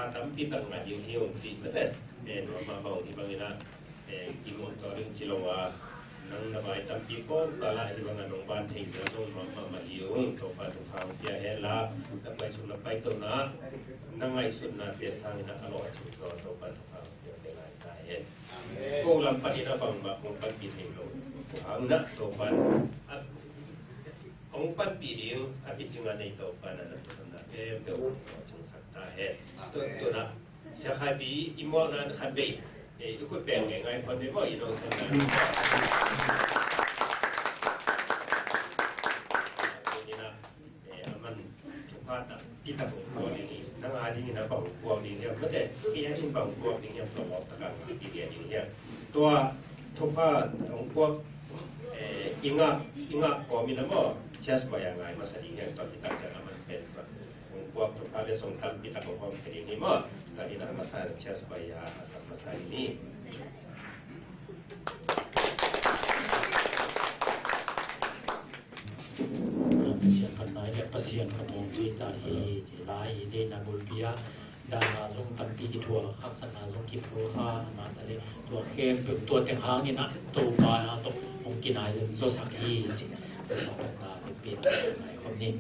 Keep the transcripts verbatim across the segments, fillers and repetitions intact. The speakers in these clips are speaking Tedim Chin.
tampi tak ngah ding hi ung cih mate. Eh, nuam mahmah ung. Hih bangin ah, eh, kimuh tawh ding ci lo a, nang na vai tampi pawl pala hih bangin nong ban thei zel zong nuam mahmah hi ung. Topa thupha hong pia hen la, na paisuk na paitona, na ngaihsutnate sangin ah a lawhcing zaw Topa thupha hong pia hen la ta hen. Amen. Ko lam panin a bangmah kong panpih thei lo, ko hang na Topa a hong panpih ding a kicing a nei Topa na na thupha na peuhpeuh hong cingsak ta hen. Amen. Tu, tu na Sia Khai Pi i muakna khat vei, eh, i khut beng ngeingai phot vei maw, i nosanna. Ni na, eh, a man thupha tampi tak hong puak ding hi. Nang a dingin a bang puak ding hiam, mate, kei a dingin bang puak ding hiam, tua mawk tak a ngah ding hiam. Tua thupha hong puak, eh, i ngak, i ngak kawmin a maw, Church Choir a ngai masa ding hiam, tua kitak ciang a man pen tua hong puak thupha le song tampi tak hong hawm thei ding hi maw. Tua hi na, a masa Church Choir a sak masa ding hi. Pasian khat nai le Pasian khat mawng tui ta hi, ci lai hi. Deihna bulpi a, dahna zong tampi kithuah, haksatna zong kiphur kha, amah ta le tua khempeuh, tua teng hangin ah Topa a tawh hong kinai zawsak hi, ci. Topa khatna bulpi nai khawm ni.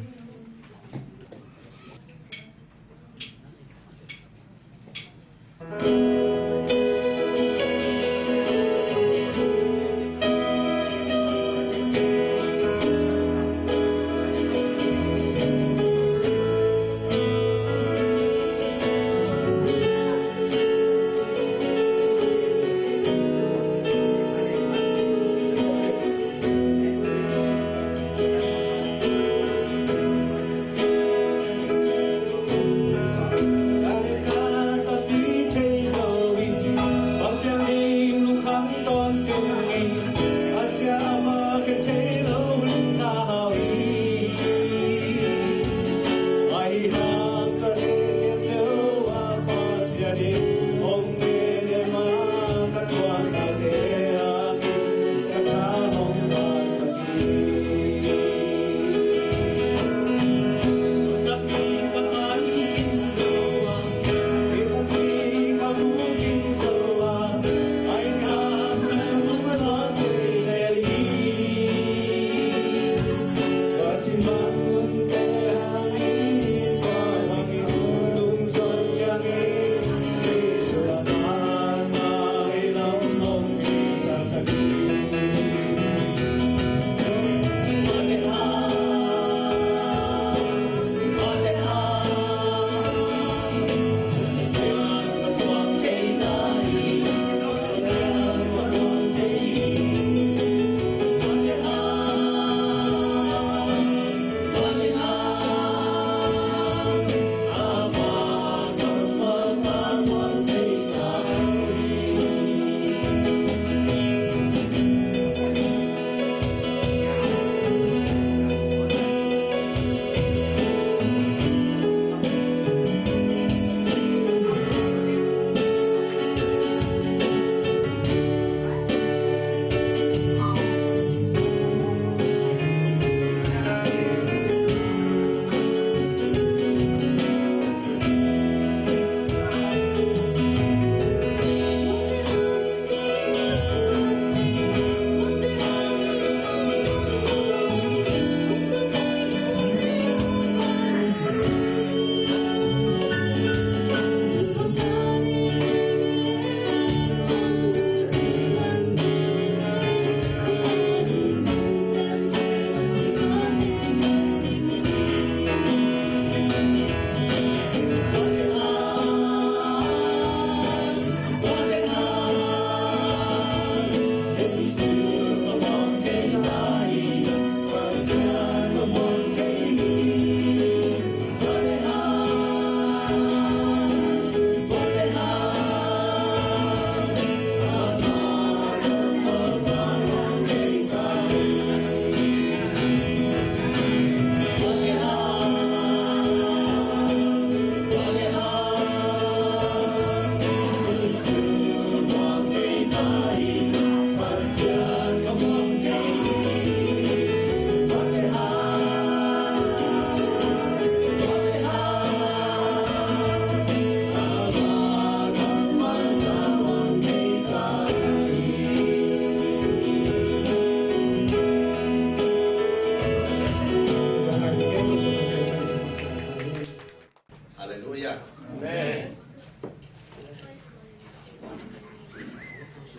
Halleluiah. Amen.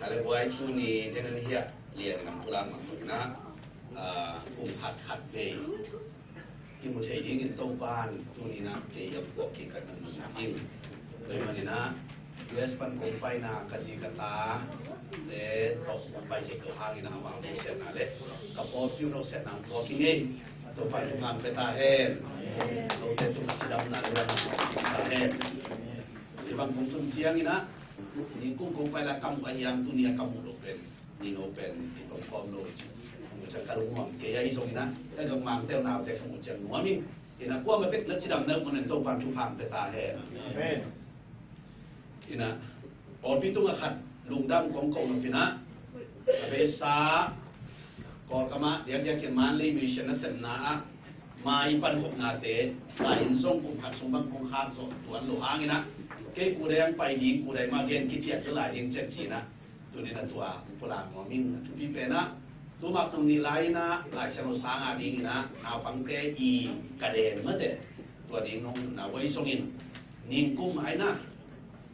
Halleluiah, tuni tena ni hiah lian in a pulak mah tuni na, ah, kum khat khat vei kimu thei dingin Topan tuni na kei a puak kik ka nang in. Tua ahih manin a U S pan kong paina ka zi ka tate tawh kong pai theih loh hangin amau nusiatna le ka pawlpi uh nusiatna puak ing ei. Topan thupha pia ta hen. Note tung cidamna le ta hen. Hih bang kong tun ciangin a, ningkum kong pai lai ka muh a hiam, tuni a ka muh loh pen, ni no pen i tong khawm lo ci. Kong ciang ka lungnuam kei a, hi zongin a, ka gam Mangte uh naute ka muh ciang nuam ing. Hi na, kuamah tek na cidam na uh manin Topan thupha pia ta hen. Amen. Hi na, pawlpi tungah khat lungdam kong ko nop in a, a beisa Kawlgam ah diakdiakin Manli mission nasepna ah mai pankhopnate, lai in zong kum khat sung bang kong khak zawh tuan loh hangin a, kei kudai hong pai ding, kudai mah gen kician zaw lai ding ciat ci-in a, tuni na tua pulak nuam ing. A thupi pen a, tu mah kum nih lai in a Lai Siangtho sang a dingin a naupangte i ka den mate, tua ding nong na wei songin ningkum ai na,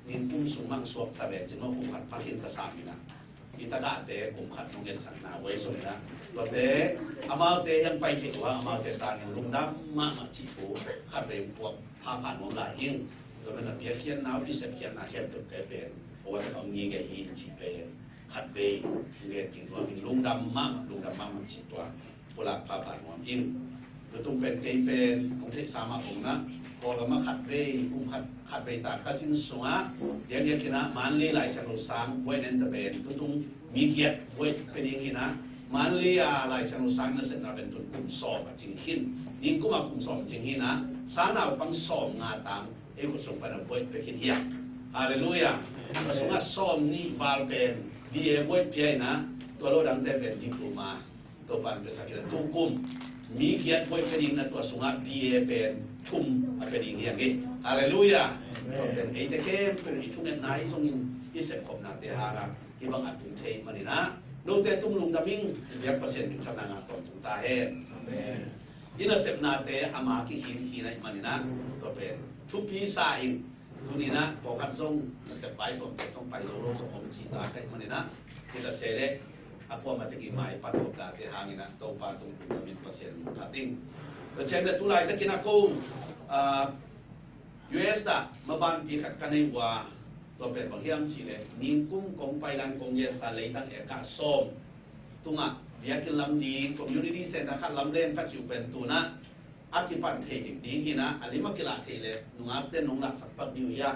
ningkum sung mah suak ta ven cin maw, kum khat pha khin ta sam in a, i tagahte kum khat nong etsakna wei songin a, tuate amaute hiang pai theih uh a, amaute tangin lungdam mahmah cih thu khat vei puak phapha nuam lai ing. Tua pen a piakkhiatna uh, i sepkhiatna khempeuhte pen a wan sa om ngei ngei hi cih pen khat vei ngen kik nuam ing. Lungdam mahmah, lungdam mahmah cih tua pulak phapha nuam ing. Tutung pen kei pen hong theihsa mah ong na, Kawlgam ah khat vei, kum khat, khat vei ta ka sin sungah diakdiakin a Manli Lai Siangtho sang buaina en ta pen tutung mi giat buai pia ding hi na, Manli a Lai Siangtho sang nasepna pen tun kum sawm a cing khin, ningkum a kum sawm a cing hi na, sang naupang sawm nga tang ei khut sung pan a buai pia khin hi a. Halleluiah. Tua sungah sawm nih val pen B A buai pia hi na, tua lo dangte pen diploma Topan piasak hi na, tu kum mi giat buai pia ding na, tua sungah B A pen thum a pia ding hi a ngei. Halleluiah. Tua pen eite khempeuh i thungetna hi zongin i sepkhopnate hangah hih bang a tung thei manin a, note tung lungdam ing. Biak Pasian min thang na ngah tawntung ta hen. Amen. I nasepnate ama kikhin khin ahih manin a, tua pen thupi sa in. Tuni na pawlkhat zong nasep pai tuamtuam tawh pai zo lo zong om cih za ka hih manin a, cih ka se leh a kuamah tek i mai pankhopnate hangin a Topa tung lungdam in Pasian lungkhat ing. Tua ciang leh tu laitakin a ko, ah, U S ah mabanpi khat ka nei uh a, tua pen bang hiam cih leh ningkum kong pai dan kong gensa leitang eka sawm tungah biakinn lam ding, community center khat lam leng ka cih uh pen tu na a kipan thei ding ding hi na, a lim a kilah thei leh nungakte nong laksak pak ding uh hi a,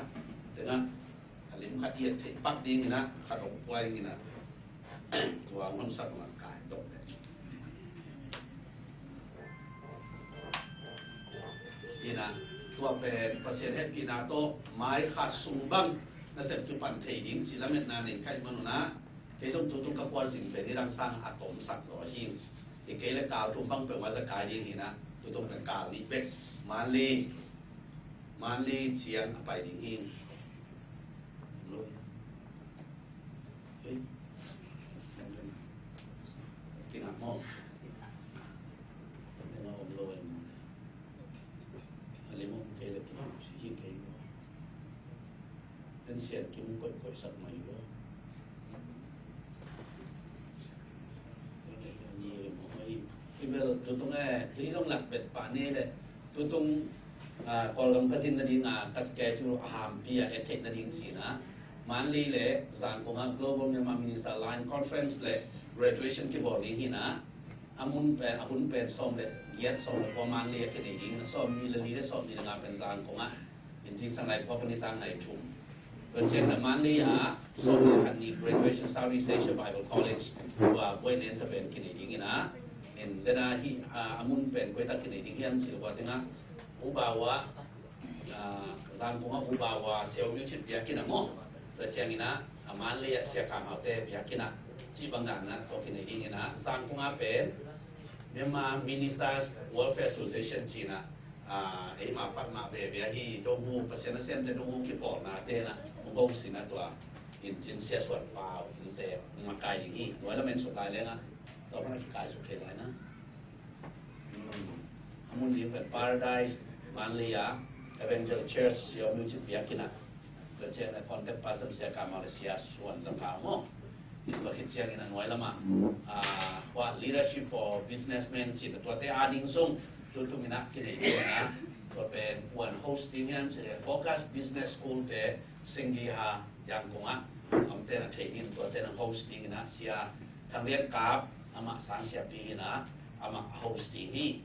tengah a lim khat i et theih pak ding hi na, khat hong puai ding hi na, tua hong honsak hong kai dok leh hi na, tua pen Pasian hehpihna tawh mai khat sung bang nasep kipan thei ding cih lametna nei ka hih man uh na, kei zong tutung ka khualzin pen nidang sang a tomsak zaw hi. Hi kei leh kal thum bang peuh a za kai ding hi na, tutung pen kal nih bek Manli, Manli ciang a pai ding hi. Hei, kingak maw? Tengah om lo em maw? A lim om kei leh kingak si hi kei maw? Pen sian kim koihkoihsak mai uh a. Tua leh tua ni leh maw, i bel tutung e, tui zong lak bet pah ni leh tutung, ah, Kawlgam ka zin nading, ah, ka schedule a hampi a et theih nading cihna. Manli leh Zangkong ah Global Myanmar Minister Line Conference leh graduation kibawl ding hi na. A mun pen, a hun pen sawm leh giat, sawm leh kua Manli a kinei ding hi na, sawm nih leh li leh sawm nih leh nga pen Zangkong ah. In zingsang lai khua pan i tang nai thum. Tua ciang na Manli ah sawm nih khat ni graduation Southeast Asia Bible College tua buai nen ta pen kinei ding hi na. In dena hi, ah, a mun pen koi tak kinei ding hiam cih leh tua tengah Bubawa, ah, Zangkong ah Bubawa Siau Myo Chin biakinn ah maw? Tua ciangin ah, ah, Manli ah Sia Kam Haute biakinn ah cih bang dan na tua kinei ding hi na. Zangkong ah pen Myanmar Ministers Welfare Association cih na, ah, eima pat mah veve ahi dong hu, Pasian a siamte dong hu kipawlnate na, hong hong sin a tua in cin sia suan pau innte makai ding hi. Nuai lamen suk lai leng a, tua mana kikai suk thei lai na. Hmm. A mun ding pen Paradise Manli a, Evangel Church Siaw Music biakinn ah, tua ciangin a contact person Sia Ka Malaysia Suan Zangkau maw. Tua khit ciangin a nuai lamah, ah, hua Leadership for Businessmen cih tuate a ding sung, tutung in a kinei ding in a, tua pen kuan host ding hiam cih leh Focus Business School te Singgiha Yangon ah om te na thei ding, tuate na host ding in a, Sia Thang Lian Kap, amah sang siapi in a, amah host ding hi.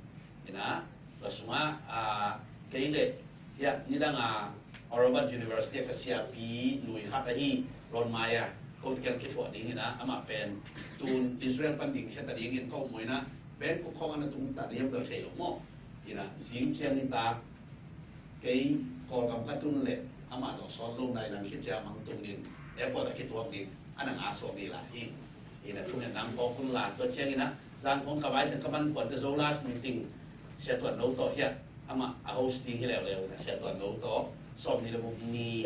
In a, tua sungah, ah, kei le, hiah, nidang a, Harvard University a ka siapi lui khat ahi, Ron Maya, ko te kiang kithuah ding in a, amah pen, tun Israel pan ding khia ta ding in ko maw in a, Bangkok khawng a na tung ta diam bel thei lo maw. In a, zing ciang nitak, kei Kawlgam ka tun le, amah zong sawt lo nai lang khit ciang mang tung in, airport a kituak ding, a na ngah suak ding lai hi. In a, thungen nam ko kun la, tua ciang in a, Zangkong ka vai teng ka man kuan te Zo last meeting, Sia Tuan No tawh hiah, amah a host ding hi leuleu in a, Sia Tuan No tawh, sawm ni le buk ni,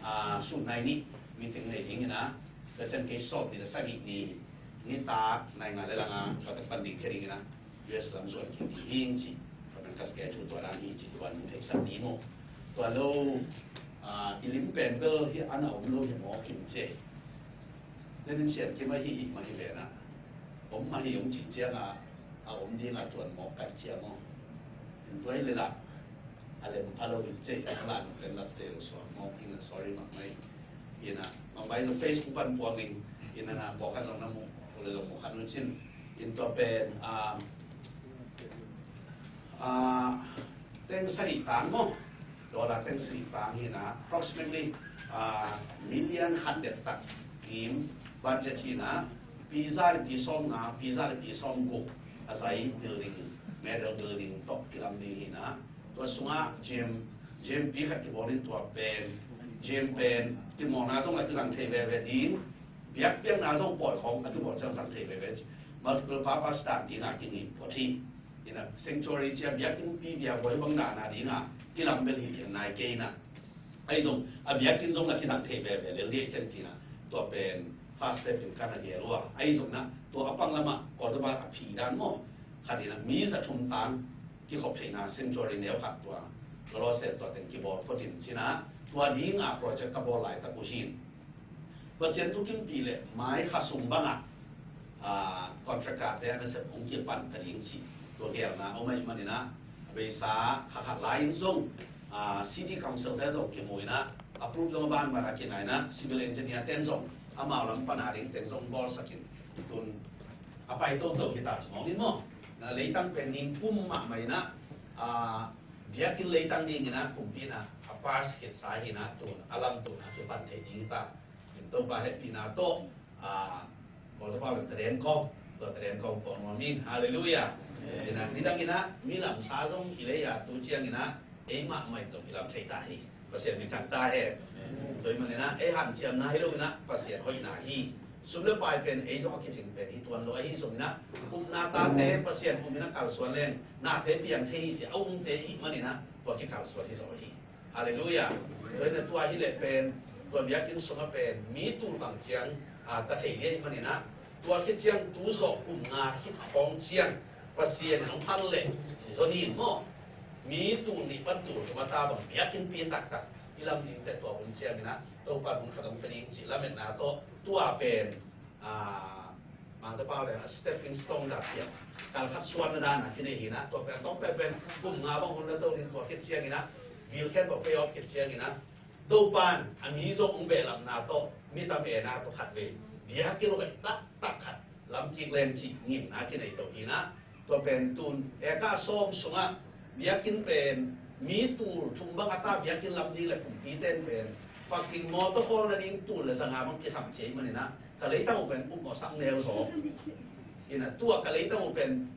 ah, sun nai ni, meeting nei ding in a, tua ciang kei sawm ni le sagih ni, nitak, nai nga le lang a, tua te pan ding khia ding in a, U S lam zuan kik ding hi ci, tua pen ka schedule tua dan hi ci, tua nung theisak ding maw. Tua lo, ah, i lim pen bel hi a na om lo hi maw kim ce. Tua nin sian kim a hi hi mah hi ven a. Om mah hi om cih ciang a, a om ding a tuan mawk kai ciang aw. In tua hi le lah, a lem pha lo in ce, a lah nung pen lap te lo suak mawk in a sorry mak mai. In a, bang bai lo Facebook pan puang in, in a na pawk khan zong na mu, o le zong mu khan un cin. In tua pen, ah, ah, teng sagih tang maw. Dollar teng sagih tang hi na, approximately, ah, million khat dek tak kim budget hi na, pizza le pi sawm nga, pizza le pi sawm guk, a zai building, metal building tawh kilam ding hi na. Tua sungah gym, gym pi khat kibawl in tua pen, gym pen, kimawlna zong a kizang thei veve ding, biakpiakna zong pawi khawng a kibawl ciang zang thei veve. Multiple purpose dan ding a kingim phot hi. In a sanctuary cia biakinn pi bia buai bang dana ding a kilam bel hi lian nai kei na. Ahi zong a biakinn zong la kidang thei veve lel dih cian cina. Tua pen first step in kan a gel ua. Ahi zong na tua a pang lama kawltaba a phi dan maw. Khat in a mi za thum tang kikhop theihna sanctuary neu khat tua. Ka lawsel tua teng kibawl phot in cina. Tua ding a project ka bawl laitak uh hin. Pasian thu kimpih le mai kha sung bangah, ah, contractor te a nasep hong kipan ta ding cih tua gelna om ahih maninah, a beisa kha khat lai-in zong, ah, City Council te zong kimu inah, approve zong a banban a kingainah, civil engineer ten zong amau lam pana ding teng zong bawlsakin tun a pai toto hita ci mawngin maw? Na leitang pen ning pum mahmah inah, ah, biakinn leitang dinginah kumpi inah a pass khitsa hinah tun a lam tun a kipan thei ding hita. Topa hehpihna tawh, ah, Kawltepa le Tadeng kong, tua Tadeng kong kong nuam in. Halleluiah. Amen. Inah, nidang inah, mi lamsa zong i lei a tu ciang inah, ei mahmah in zong i lam thei ta hi. Pasian min thang ta hen. Amen. Tua i man inah, ei hanciamna hi lo inah, Pasian hoihna hi. Sum le pai pen, ei zong a kicing pen, hi tuan lo ahi zong inah, upna tate, Pasian um inah kalsuan leng, nate piang thei hi ci, a umte i man inah, tua kikalsuan hi zo hi. Halleluiah. Tua hi na tua hi leh pen, tua biakinn sungah pen, mi tul bang ciang, ah, ta thei liai maninah, tua khit ciang tu zawh kum nga khit khawng ciang, Pasian in hong phal leh, ci zaw nin maw? Mi tul nih pan tul thum a ta bang biakinn pi taktak, i lam ding teh tua hun ciang inah, Topa hun khat hong pia ding cih lametna tawh, tua pen, ah, Mangte pau le a stepping stone dah piang. Kal khat suan na dan a kinei hinah, tua pen tawng pen pen kum nga bang hun na to ding tua khit ciang inah, bilkhen bang pay off khit ciang inah, Topan a mi zong hong behlapna tawh, mi tam ena tawh khat vei biakinn hoih taktak khat lam kik leng cih ngimna kinei to hinah. Tua pen tun eka sawm sungah biakinn pen mi tul thum bang a ta biakinn lam ding le kumpi ten pen parking mawtaw khawl nading tul le zanga bang kisam ciai maninah, ka leitang uh pen upmawh sak neu zaw. Inah tua ka leitang uh pen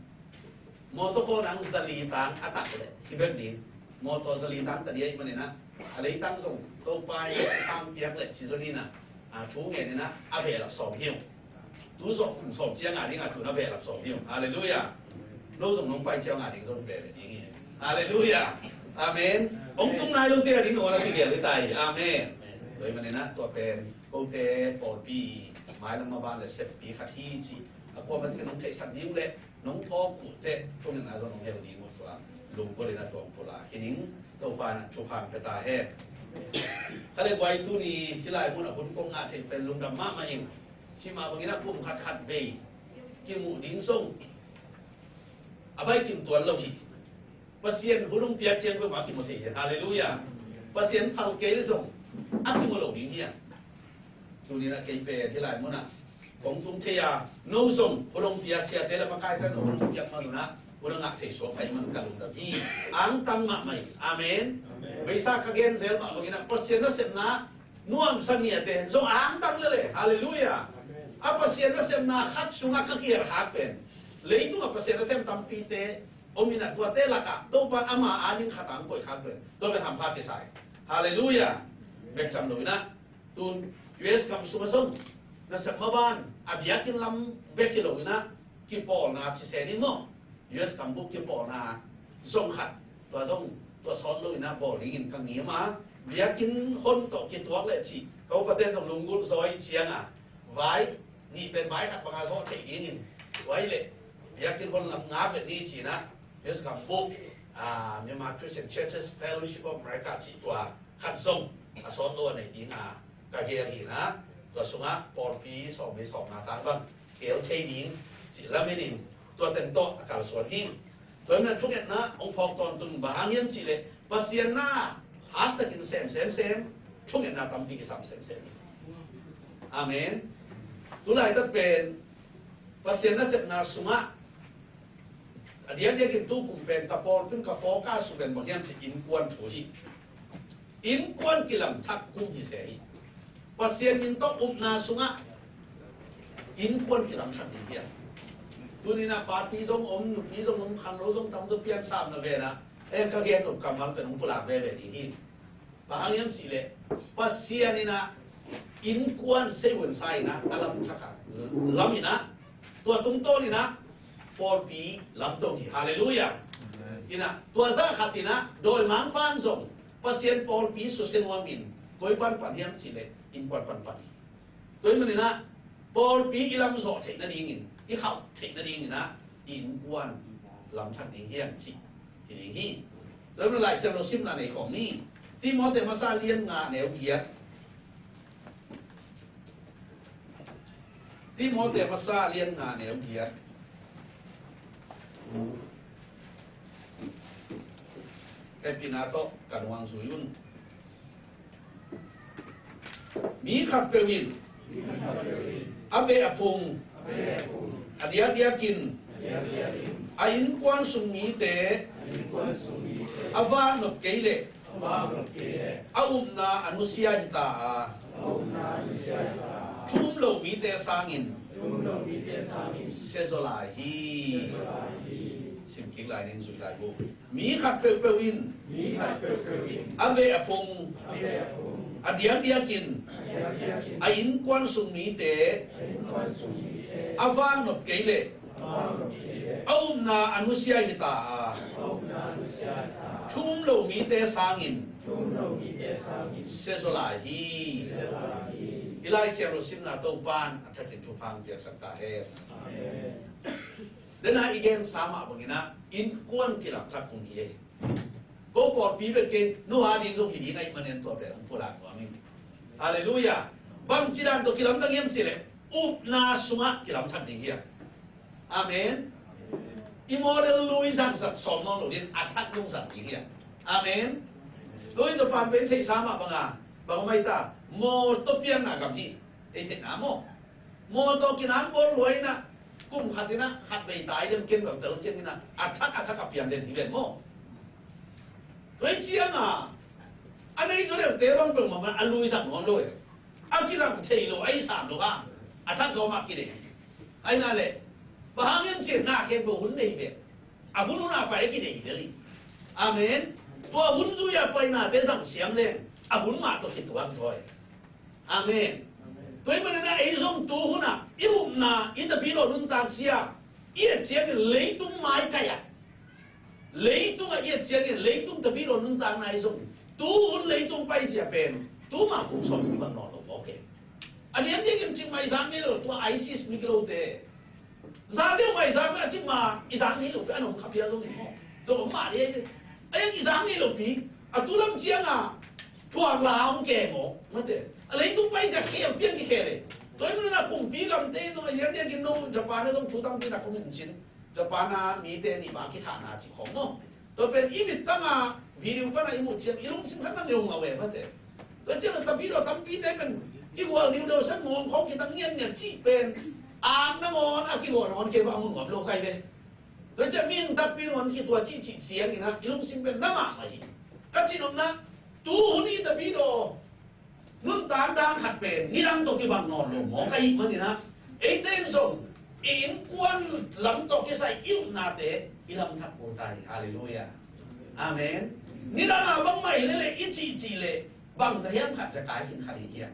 mawtaw khawl nang zali tang a tak le hi bek ding. Mawtaw zali tang ta diai maninah, a leitang zong Topa in a tang piak le ci zaw ninah, a thu ngen inah a behlap sawm hi uh. Tu zawh kum sawm ciang a ding a tun a behlap sawm hi uh. Halleluiah. No zong nong pai ciang a ding zong behlap ding hi. Halleluiah. Amen. Hong tung nai lote a ding nong a la kigel hi ta hi. Amen. Tua hi maninah tua pen kote pawlpi mailam maban le seppi khat hi ci. A kuamah te nong theihsak ding le nong phawk uh teh thungetna zong nong hel ding uh tua. Lungkual inah tua hong pula hi ning. Topa in thupha pia ta hen. Ka le guai tuni hih lai mun a hun kong ngah theih pen lungdam mahmah ing. Cih mah bangin a kum khat khat vei kimuh ding zong a bai kim tuan lo hi. Pasian hun hong piak ciang peuhmah kimu thei hi. Halleluiah. Pasian phal kei le zong a kimu lo ding hi. Tuni-in a kei pen hih lai munah kong tung thei a, no zong hun hong pia, siate le makaite no hun hong piak man un ah hun a ngah thei suak pai man ka lungdam hi. Angtang mahmah hi. Amen. Amen. Beisa ka gen zel mah bangin ah Pasian nasepna nuamsa ngiate zong angtang lel e. Halleluiah. Amen. A Pasian nasepna khat sungah ka kihelhak pen leitungah Pasian nasem tampite om in ah tuate lakah Topa ama ading khat a hong koih khak pen tua pen hampha kisa hi. Halleluiah. Bek tham lo in ah tun U S gam sungah zong nasep maban a biakinn lam bek hi lo in ah kipawlna ci se ni maw? U S gam buk kipawlna zong khat, tua zong tua sawt lo in ah bawl dingin ka ngim a, biakinn hon tawh kituak leh cih ka upate zong lunggulh zaw ih ciang a, vai nih pen vai khat banga zawh theih dingin, tua ih leh biakinn hon lam nga pen ni ci-in ah U S gam buk, ah, Myanmar Christian Churches Fellowship of America cih tua khat zong a sawt lo a neih ding a ka gel hi in ah, tua sungah pawlpi sawmli sawmnga tang bang kel thei ding cih lamen in tua teng tawh a kalsuan hi. Tua hi in ah thungetna hong phawk tawntung, bang hang hiam cih leh Pasian na hat takin sem semsem, thungetna tampi kisam semsem hi. Amen. Tulaitak pen Pasian nasepna sungah a diakdiakin tu kum pen ka pawlpi in ka focus uh pen bang hiam cih innkuan thu hi. Innkuan kilamthak kum hi se hi. Pasian min tawh upna sungah innkuan kilamthak ding hi a. Tuni-in ah pate zong om, nupi zong om, khangno zong tam, tua pian sam na ven ah, eh, ka gen nop kammal pen hong pulak veve ding hi. Bang hang hiam cih leh Pasian in ah innkuan seihun sa in ah a lamthak a, lam in ah tua tungtawn in ah pawlpi lamto hi. Halleluiah. Amen. In ah tua zah khat in ah dawimangpa'n zong Pasian pawlpi susia nuam in koi pan pan hiam cih leh innkuan pan pan hi. Tua ahih manin ah pawlpi i lamzawh theih nadingin, i khauh theih nadingin ah i innkuan lamthak ding hi hang cih hi ding hi. Tua ahih manin Lai Siangtho simna nei khawm ni. Timote masa lian nga neu giat. Timote masa lian nga neu giat. Hehpihna tawh ka nuang zui un. Mi khatpeuh in a beh a phung, a diakdiakin a innkuan sung mite a vak nop kei leh a upna a nusia hi ta a, thu um lo mite sangin siazaw lai hi. Sim kik lai ning, zui lai uh. Mi khat peuhpeuh in, mi khat peuhpeuh in a beh a phung, a beh a phung, a diakdiakin, a diakdiakin a innkuan sung mite, a innkuan sung mite a vak nop kei leh, a vak nop kei leh a upna a nusia hi ta a, a upna a nusia hi ta a, thu um lo mite sangin, thu um lo mite sangin siazaw lai hi. Siazaw lai hi. Hih Lai Siangtho simna Topa'n a thakin thupha hong piaksak ta hen. Amen. Dena i gensa mah bangin ah innkuan kilamthak kum hi ei. Ko pawlpi bek kei, no a ding zong hi ding ahih manin tua pen hong pulak nuam ing. Halleluiah. Bangci dan tawh kilamdang hiam cih leh upna sungah kilamthak ding hi a. Amen. I model lui zang zat sawm nawn lo ding, a thak zong zang ding hi a. Amen. Lui Japan pen theihsa mah banga bang om ai ta, mawtaw pianna gam hi. Ei theihna maw? Mawtaw kinang bawl lua in ah, kum khat in ah khat vei tai den, ken bang tel ken in ah, a thak a thak a piang den hi ven maw? Tua hi ciang a, a nei zaw deuhte bang peuhmah a lui zang nuam lo e. A kizang thei lo, a i sam lo hang, a thak zaw mah kidei. Ahi na leh bang hang hiam cih leh na khempeuh hun nei ve. A hun hun a pai a kidei hi vel hi. Amen. Tua hun zui a painate zang siam leng a hun mah tawh kituak zaw e. Amen. Tua ahih manin ah ei zong tu hunah i upna, i tapidaw nuntak sia i et ciangin leitung maikai ah, leitungah i et ciangin leitung tapidaw nuntakna i zong tu hun leitung paizia pen tu ma kum sawmli bang nawn lo mawk e. A diakdiakin cik mah i zak ngei lo, tua ISIS mi kilote. Zak deuh mah i zak mah, a cik mah i zak ngei lo pi, a nong kha phial zong hi maw? Tua om mah ding hi. A iang i zak ngei lo pi. A tu lam ciangah thuak la hong keng aw, mate. A leitung pai ciang khel piang kikhel e. Tua hi manin a kumpi lamte zong a lianlian kin no Japan a zong thu tampi tak hong in cin. Japan a mite nih bang kithahna cih khawng maw. Tua pen i mittang a video pan a i muh ciang i lungsim khat nang i hong lo e, mate. Tua ciang a tapidaw tampite pen kigual deuhdeuh sa ngawng khawng kitang ngiatngiat cih pen, ang nangawn a kigual nangawn kei bang a mun nuam lo kai ve. Tua ciang mihing takpi nangawn kitua cih cih ciangin a i lungsim pen na mahmah hi. Ka cih nopna, tu hun i tapidaw nuntak dan khat pen nidang tawh kibang nawn lo mawk ahih manin a, eite in zong i innkuan lam tawh kisai i upnate i lamthak kul ta hi. Halleluiah. Amen. Nidang a bangmah hi leh leh i cihcih leh bangzah hiam khat zekai khin khat hi hiam?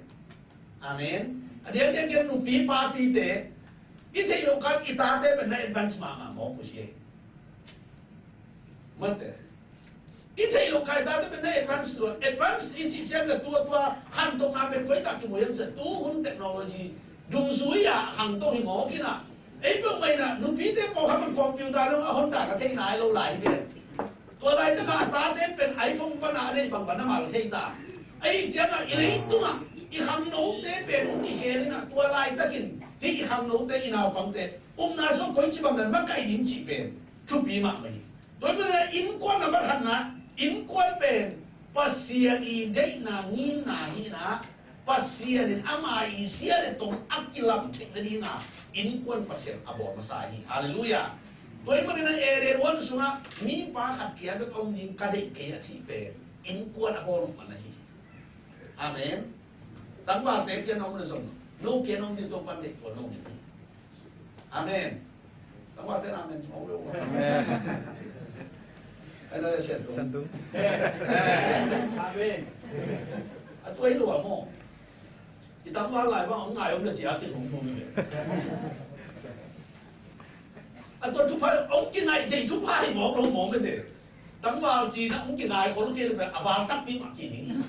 Amen. A diakdiak ken nupi papite i theih loh khat i tate pen na advance mahmah mawk uh hi. Mate. I theih loh kai tate pen na advance lua. Advance i cih ciang na tua tua khantohna pen koi tak kimu hiam ciang tu hun technology dungzui ah khangto hi mawk in a. Ei peuhmah in a nupite pawlkhat man computer lo a hon dan a thei nai lo lai hi ve. Tua laitak a tate pen iPhone pan a a neih bang pan a mal thei ta. Ahih ciang a i leitung ah i khangnote pen hong kikhel in a tua laitakin hih i khangnote i naupangte upna sung koici bang dan makaih ding cih pen thupi mahmah hi. Tua hi manin a innkuan na mathakna, innkuan pen Pasian i deihna ngimna hi in a, Pasian in ama i sia le tong a kilam theih nading a innkuan Pasian a bawl masa hi. Halleluiah. Tua hi manin a Eden huan sungah mipa khat kia bek a om ding ka deih kei a cih pen innkuan a bawl man ahi. Amen. Tangvalte kia na om le zong no kia na om ding Topa'n deih tua no ding hi. Amen. Tangvalte in amen ci mawk ve uh. Amen. Ai na le Sian Tung. Sian Tung. Amen. A tua hi lo a maw. I tangval lai bang hong ngai om le ci a kithum thum hi ve. A tua thupha hong kingaih thei thupha hi mawk lo mawk mete. Tangval cina hong kingai khol kei le a val takpi mah kiding.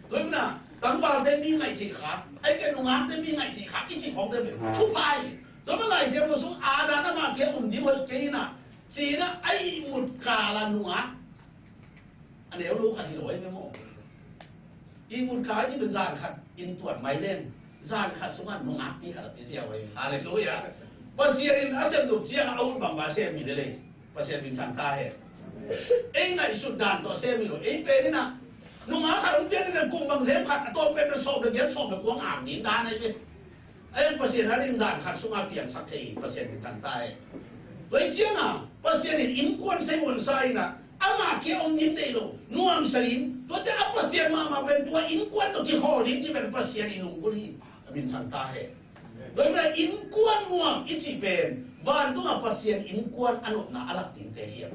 Tua hi manin a tangvalte mi ngaih theih khak, ahih kei leh nungakte mi ngaih theih khak i cih khawngte pen thupha hi. Tua hi manin Lai Siangtho sung Adam amah kia om ding hoih kei in a, cina a ihmut kal a nungak a neu lo khat hi lo ahi ve maw. Ihmut kal cih pen zan khat in tuat mai leng zan khat sungah nungakpi khat a pia ziau ahi. Halleluiah. Pasian in a sem nop ciang a ut bangbang sem hi lel ei. Pasian minthang ta hen. Ei ngaihsut dan tawh sem hi lo. Ei pen in a nungak khat hong pian in a kum bang sem khat a tawm pen pen sawm le giat sawm le kua ngak ding dan ahi ve. Ahi Pasian a ding zan khat sungah piangsak thei hi. Pasian minthang ta hen. Tua hi ciang a Pasian in innkuan sei huan sa in a amah kia om ding deih lo, nuamsa ding. Tua ciang a Pasian mahmah pen tua innkuan tawh kikhawl ding cih pen Pasian i lunggulh hi. A minthang ta hen. Tua hi manin a innkuan nuam i cih pen vantungah Pasian innkuan a nopna a lak dingte hiam?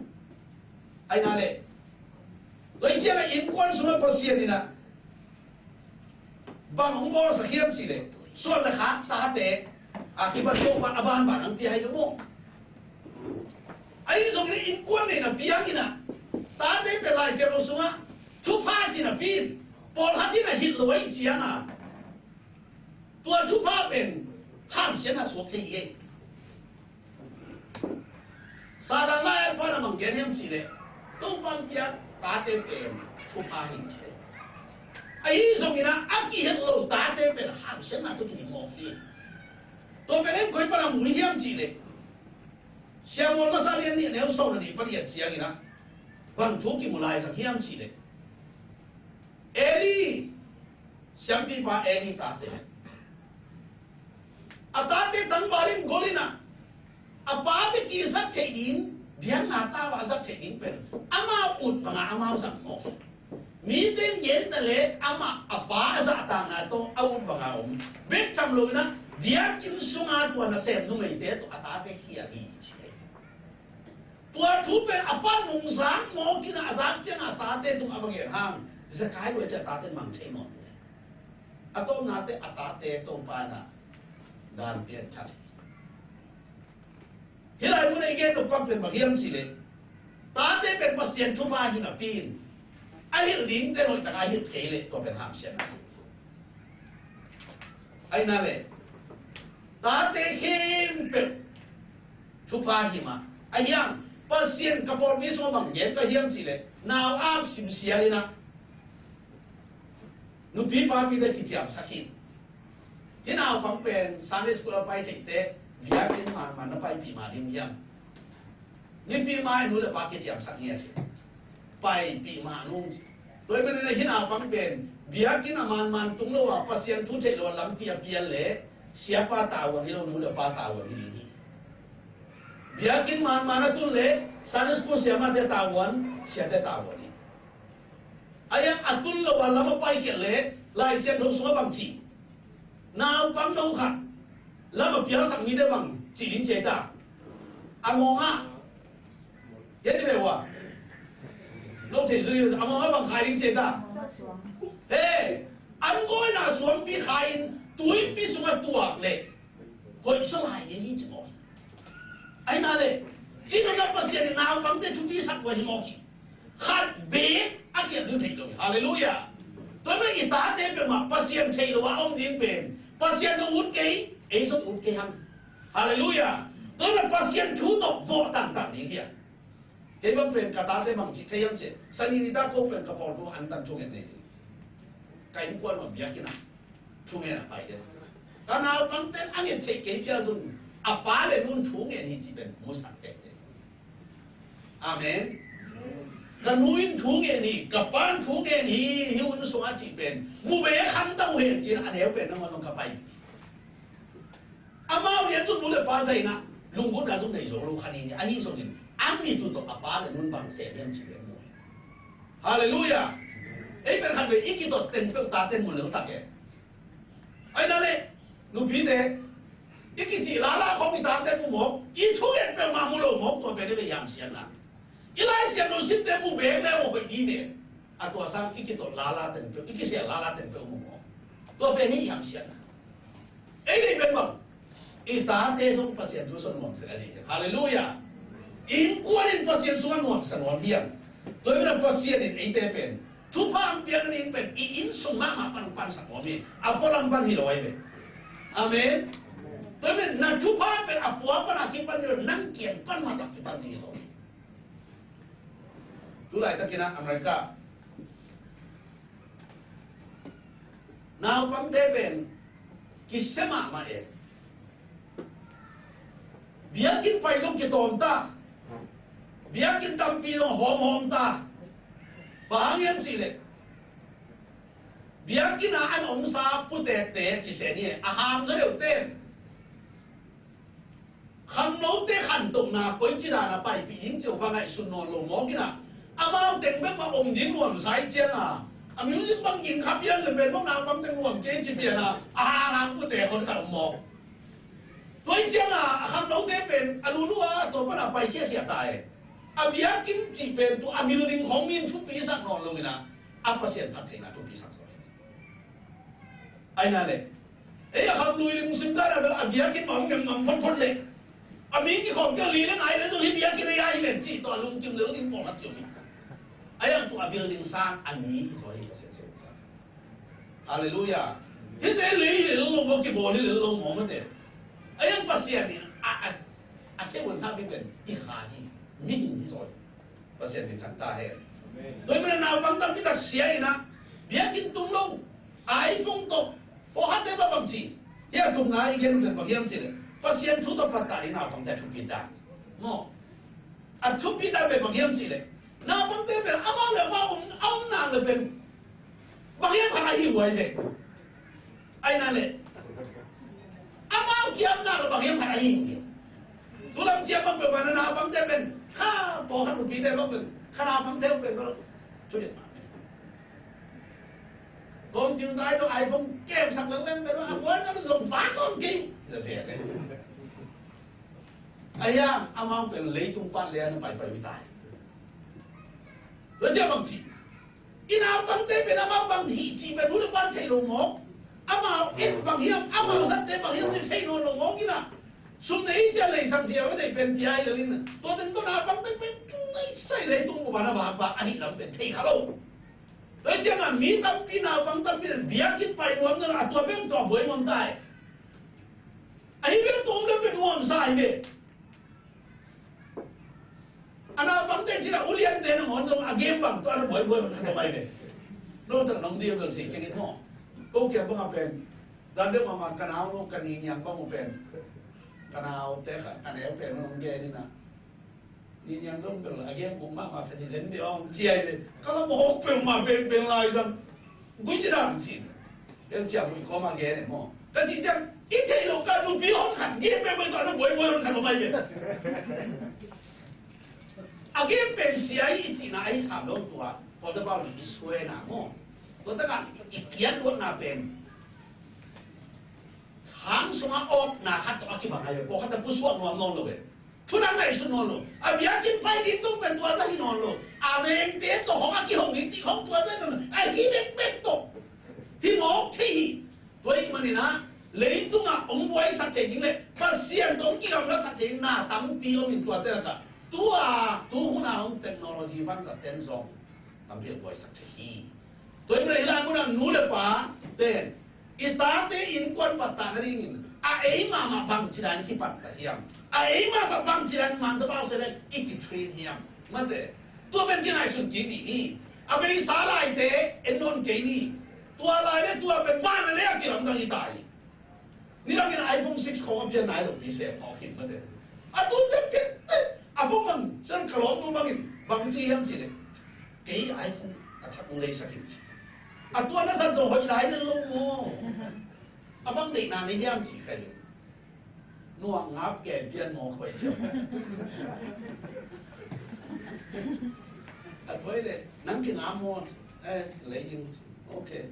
Ahi na le. Tua hi ciang a innkuan sungah Pasian in a bang hong bawlsak hiam cih leh suan le khak tate a kipan Topa'n a banban hong pia hi lo maw. Ahi zongin innkuan neihna piang in a tate pen Lai Siangtho sungah thupha ci napi in pawlkhat in a hilh lo ahih ciang a tua thupha pen hamsiatna suak thei hi. Satan lai a pan a bang gen hiam cih leh Topa'n pia tate pen thupha hi ci. Ahi zongin a a kihilh lo tate pen hamsiatna tawh kidim mawk hi. Tua pen en koi pan a mu hiam cih leh Samuel masa lian nih a neu sawm le nih pan i et ciangin a bang thu kimu lai sak hiam cih leh Eli, siampipa Eli tate, a tate tangval in gol in a, a pate kizat theih ding, biakna tau a zat theih ding pen amau ut bangin amau zang mawk. Mite in gen ta leh amah a pa a zahtakna tawh a ut bangin a om. Bek tham lo in a biakinn sunga tua nasem numeite tawh a tate khial hi ci. Tua thu pen a pa nungzak mawk in a, a zak ciang a tate tung a va gen hang, zekai lua ciang a tate mang thei mawk. A tawpnate a tate Topa in a dan pian that hi. Hih lai mun a i gen nop pak pen bang hiam cih leh tate pen Pasian thupha hi napi in a hilh dingte hoih tak a hilh kei leh tua pen hamsiatna hi. Ahi na le tate khempeuh thupha hi mah. Ahi hang Pasian ka pawlpi sungah bang gen ka hiam cih leh Nau ak simsial in ah nupi papite kiciamsak hi. Hih naupang pen Sunday school a pai theih teh, biakinn manman a paipih mah ding hiam? Nipi mai nu le pa kiciamsak ngiat hi. Paipih mah nung. Tua ahih manin hih naupang pen biakinn a manman tung lo a, Pasian thu theih lo a lampi a pial leh, siapa tavuan hi lo, nu le pa tavuan hi ding hi. Biakinn manman a tun leh Sunday school siamahte tavuan, siate tavuan hi. A iang a tun lo a lam a paikhiat leh, Lai Siangtho sungah bang ci? Naupang no khat lam a pialsak mite bang ci ding ci ta? A mawngah. Hian ni ve ua. No thei zui a mawngah bang khai ding ci ta? He, an gawina suangpi khai in tuipi sungah tuak leh hoih zaw lai ding hi ci mawk hi. Ahi na leh, ci nopna Pasian in naupangte thupi sak uh ahi mawk hi. Khat beek a khial ding theih lo hi. Halleluiah. Tua ahih manin i tate peuhmah Pasian theih lo a om ding pen, Pasian zong ut kei, ei zong ut kei hang. Halleluiah. Tua ahih manin Pasian thu tawh vawh tangtang ding hi a. Kei bang pen ka tate bang ci kei hiam cih leh, Sani nitak ko pen ka pawl tu an tan thunget nei ding. Ka innkuan mah biakinn ah thungen a pai den. Ka naupangte in a nget theih kei phial zong, a pa le nu in thungen hi cih pen musak teitei. Amen. Ka nu in thungen hi, ka pa in thungen hi, hih hun sungah cih pen mu ve khang ta uh hen ci-in a neu pen nangawn zong ka pai. Amau lian zong nu le pa zai in ah lunggulhna zong nei zo lo kha ni hi. Ahi zongin a mit uh tawh a pa le nu in bang sem hiam cih pen mu hi. Halleluiah. Ei pen khat vei i kitot teng peuh tate in mu lel tak e. Ahi na leh, nupite, i kicih lala khawng i tate mu mawk, i thunget peuhmah mu lo mawk, tua pen i bei hiam siatna. I Lai Siangtho simte mu bek le hoih ding hi. A tua sang i kitot lala teng peuh, i kisial lala teng peuh mu mawk, tua pen i hiam siatna. Ei nei pen bang, i tate zong Pasian thu sung nuamsa a hi hi. Halleluiah. Innkuan in Pasian sungah nuamsa nuam hiam? Tua ahih manin Pasian in eite pen thupha hong piak nading pen i inn sung mahmah pan hong pansak nuam hi. A pualam pan hi lo ahi ve. Amen. Tua ahih manin na thupha pen a pua pan a kipan ding lo, nang kiang pan mah tawh kipan ding hi zaw hi. Tu laitakin ah America naupangte pen kisia mahmah e. Biakinn pai zong kitawm ta. Biakinn tampi zong hawmhawm ta. Bang hang hiam cih leh, biakinn ah an omsa putekte ci se ni e, a hang zaw deuhte in khamlote khantohna koici dan a paipih ding cih uh va ngaihsun nawn lo mawk in ah, amau teng bek mah om ding nuamsa ahih ciangin, a music bang ging kha pian le pen mawk, naupang teng nuam kei ci pian a, a hang hang pute khon khat om mawk. Tua ahih ciangin a khamlote pen a lulu a tua pan a pai khiakhia ta e. A biakinn cih pen tua a building khawng mi in thupi sak nawn lo in ah, a Pasian phat theihna thupi sak zaw hi. Ahi na leh, ei a kham lui lim sim dan a, a biakinn mah hong ngen ngam photphot leh, a mi kikhawm kei li le ngai le zong hih biakinn a hi len cih tawh a lungkim lel ding pawlkhat ci om hi. A iang tua a building sang a mi hi zaw hi, Pasian siangtho sang. Halleluiah. Hihte lei hi lel lo maw, kibawl hi lel lo maw, mate. A iang Pasian in a, a, a seven sang pi pen i kha hi, mihing hi zaw hi. Pasian min thang ta hen. Amen. Tua ahih manin naupang tampi tak sia in ah, biakinn tung lo, iPhone tawh, pawlkhatte bang bang ci. Hih a thumna i gen pen bang hiam cih leh, Pasian thu tawh pattah ding naupangte a thupi ta. Maw. A thupi ta pen bang hiam cih leh, naupangte pen amau le amau om, a om nak le pen bang hiam khat ahi huai ve. Ahi na leh, amau kiamna lo bang hiam khat ahi hi. Tu lam ciang bang peuh bang na naupangte pen, kha pawlkhat nupite bang pen, kha naupangte bang pen, thu lian mah. Computer ahi zong iPhone kemsak leng leng pen, a buai na zong fa kong kei. Ahi a, amau pen leitung pan le a na paipai uh hi ta hi. Tua ciang bang ci, i naupangte pen amau bang hih cih pen nu le pa in thei lo mawk. Amau et bang hiam, amau zatte bang hiam cih thei nawn lo mawk in ah, sum nei ciang lei sak zia va nei pen pia hi lel in ah, tua teng tawh naupangte pen nei sai leitung bup a na vak vak ahih lam pen thei kha lo. Tua ciangin mi tampi, naupang tampi in biakinn pai nuam na lo, a tua pen tua buai nuam ta hi. Ahi pen tua om le pen nuamsa hi ve. A naupangte cih a uliante nangawn zong a game bang tawh a na buaibuai hun khat om ahi ve. No tak nong dih a bel thei keng in maw. Ko kiang bang a pen zan deuh mahmah ka nau no ka ni niang bang uh pen ka naute kha ka neu pen nong gen in a. Ni niang dong bel a gen kong mahmah ka ci zen deuh a hong ci ahi ve. Ka lam hawk peuhmah bengpeng lai zang. Gui ci dang ci. Bel ciang gui kawm a gen e maw. Ka ci ciang i theih loh ka nupi hong khat gen peuhmah tawh na buaibuai hong khat a mai ve. A gen pen sia i cihna ahi sam dong tua. Kawlta pau i suaina maw. Tua takah i kiat luatna pen hang sungah awkna khat tawh a kibang ahi ve. Pawlkhat a pusuak nuam nawn lo ve. Thu dang ngaihsut nawn lo. A biakinn pai ding tung pen tua zah hi nawn lo. A vengte tawh hong a kihong ding cih hong tua zah hi nawn lo. A hi bekbek tawh hi mawk thei hi. Tua ahih manin ah leitungah hong buaisak thei ding le Pasian tawh hong kigamlasak thei ding na tampi om in tuate lakah tua tu hun a hong technology vanzat ten zong tampi hong buaisak thei hi. Tua in rei lai munah nu le pa ten i tate innkuan pattah nadingin a ei mahmah bangci dan i kipattah hiam? A ei mahmah bangci dan man tabau se le i kitrain hiam? Mate, tua pen kingaihsun kik dih ni. A beisa laite en nawn kei ni. Tua lai le tua pen man le a kilamdang i ta hi. Nidangin iPhone six khawng a pian nai lo pi se phawk hin mate. A tu te pian te a phone bang sen ka lawm tu bangin bang ci hiam ci le. Kei iPhone a thak ung leisak in ci. A tua na zat zong hoih lai den lo maw? A bang deihna nei hiam ci kai lo. Nuak ngap ke pian maw khoi ci. A khoi le nang ki ngap maw? Eh, lei ding. Okay.